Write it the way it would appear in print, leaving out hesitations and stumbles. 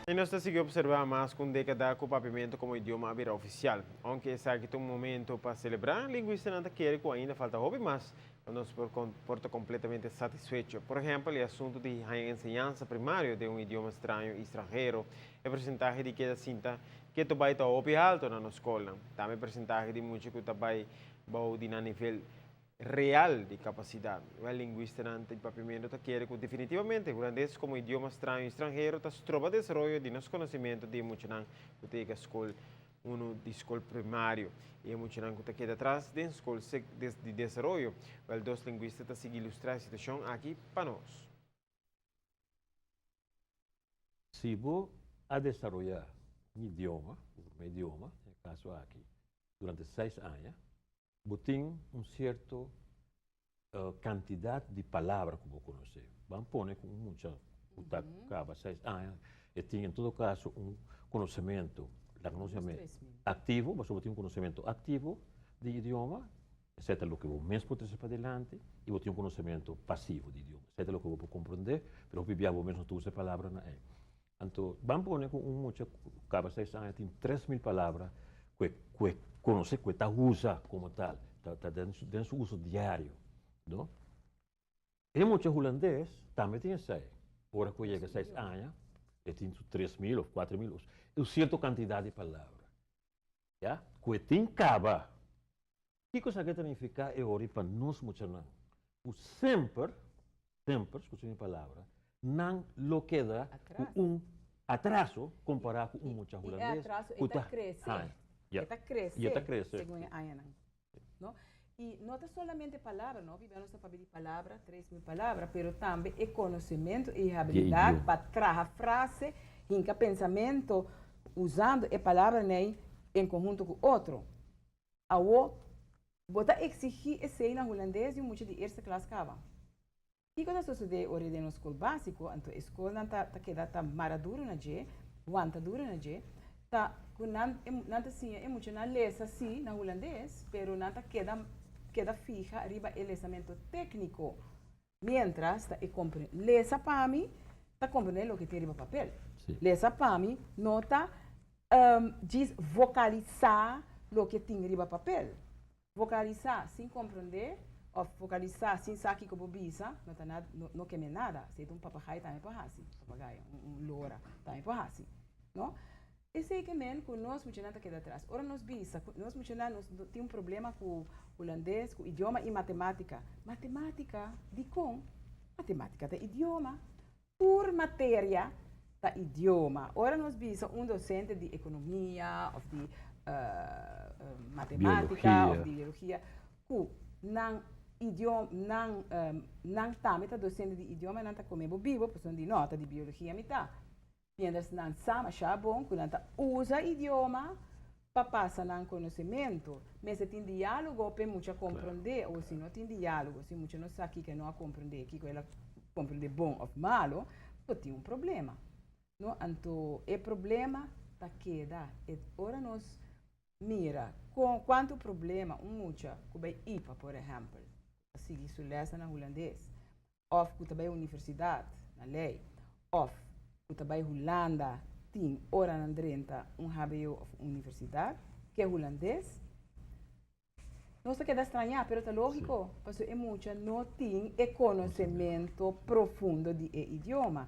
I nos ta sigui observa mas cu un decada cu Papiamento como idioma a bira oficial. Aunke esaki ta un momento pa celebra, linguistanan ta kere cu ainda falta hopi mas pa nos por por ta completamente satisfecho. Por ehempel, e asunto di haña enseñansa primario den un idioma straño y stranhero, e porcentahe di keda sinta keto bay ta hopi halto na nos scolnan. Tambe e porcentahe di mucha cu ta bay bou di nan nivel real di kapasidat. Wel, lingwistanan di papiamentu ta kere ku definitivamente hulandes komo idioma straño i stranhero ta stroba desaroyo di nos konosementu di e muchanan ku ta yega skol unu di skol primario i e muchanan ku ta keda atras den skol di desaroyo. Wel, dos lingwista ta sigui ilustrá e situashon aki pa nos. Si bo a desaroyá un idioma, un promé idioma, den e kaso aki, durante seis aña, Bo tin un sierto kantidat di palabra ku bo konosé. Ban pone ku un mucha ku ta kaba seis aña, e tin en todo kaso un konosementu, laga nos yam'é aktivo, pasobra bo tin un konosementu aktivo di idioma, esei ta loke bo mes por trese padilanti, i bo tin un konosementu pasivo di idioma, esei ta loke bo por komprondé, pero hopi bia bo mes no ta usa e palabranan ei. Anto, ban pone ku un mucha ku kaba seis aña tin 3000 palabra ku e ku e konosé, ku e ta usa komo tal, ta ta den su den su uso diario, no? E mucha hulandes tambe tin esei. Ora ku e yega seis aña, e tin su 3000 òf 4000, un sierto kantidat di palabra, ya, ku e tin kaba. Kiko esaki ta nifiká e ora pa nos muchanan ku semper, semper, skucha mi palabra, nan lo keda ku un atraso kompará ku un mucha hulandes ku ta haña. E ta krese, e ta krese segun e añanan. No? I no ta solamente palabra, no? Biblia nos ta papia di palabra, 3000 palabra, pero tambe e konosementu i e habilidat pa traha frase, hinka pensamentu usando e palabranan ei en konhunto ku otro. Awo, bo ta exigí esei na hulandes di un mucha di eerste klas kaba. Kiko ta sosodé ora e den un skol básiko? Anto e skolnan ta ta keda ta mara duru na dje, wanta duru na dje, ta ku nan nan ta siña e muchanan lesa sí na hulandes, pero nan ta keda keda fiha riba e lesamento tékniko. Miéntras ta e kompre lesa pa mi ta komprendé loke tin riba papel. Lesa pa mi no ta djis vokalisá loke tin riba papel. Vokalisá sin komprendé òf vokalisá sin sa kiko bo bisa no ta nada, no keme nada. Esei ta un papagai tambe por hasi, papagai, un lora tambe por hasi, no? Esei ke men ku nos muchanan ta keda atras. Ora nos bisa ku nos muchanan nos tin un problema ku hulandes, ku idioma i matematika. Matematika? Dikon? Matematika ta idioma. Tur materia ta idioma. Ora nos bisa un dosente di ekonomia òf di matematika òf di biologia ku nan idioma, nan nan tambe ta dosente di idioma, nan ta kome bo bibo pasobra di no ta di biologia mi ta. Mientras nan sa masha bon ku nan ta usa idioma pa pasa nan konosementu. Mester tin diálogo p'e mucha komprondé o si no tin diálogo, si mucha no sa kiko e no a komprondé, kiko el a komprondé bon òf malu, bo tin un problema. No, anto e problema ta keda. E ora nos mira kon kuantu problema un mucha ku bai ipa, por ehèmpel, ku ta sigui su lèsnan na hulandes, òf ku ta bai universidat na lei òf ku ta bai Hulanda tin ora nan drenta un hbo òf un universidat ke hulandes, nos ta keda strañá, pero ta lógiko, pasobra e mucha no tin e konosementu profundo di e idioma.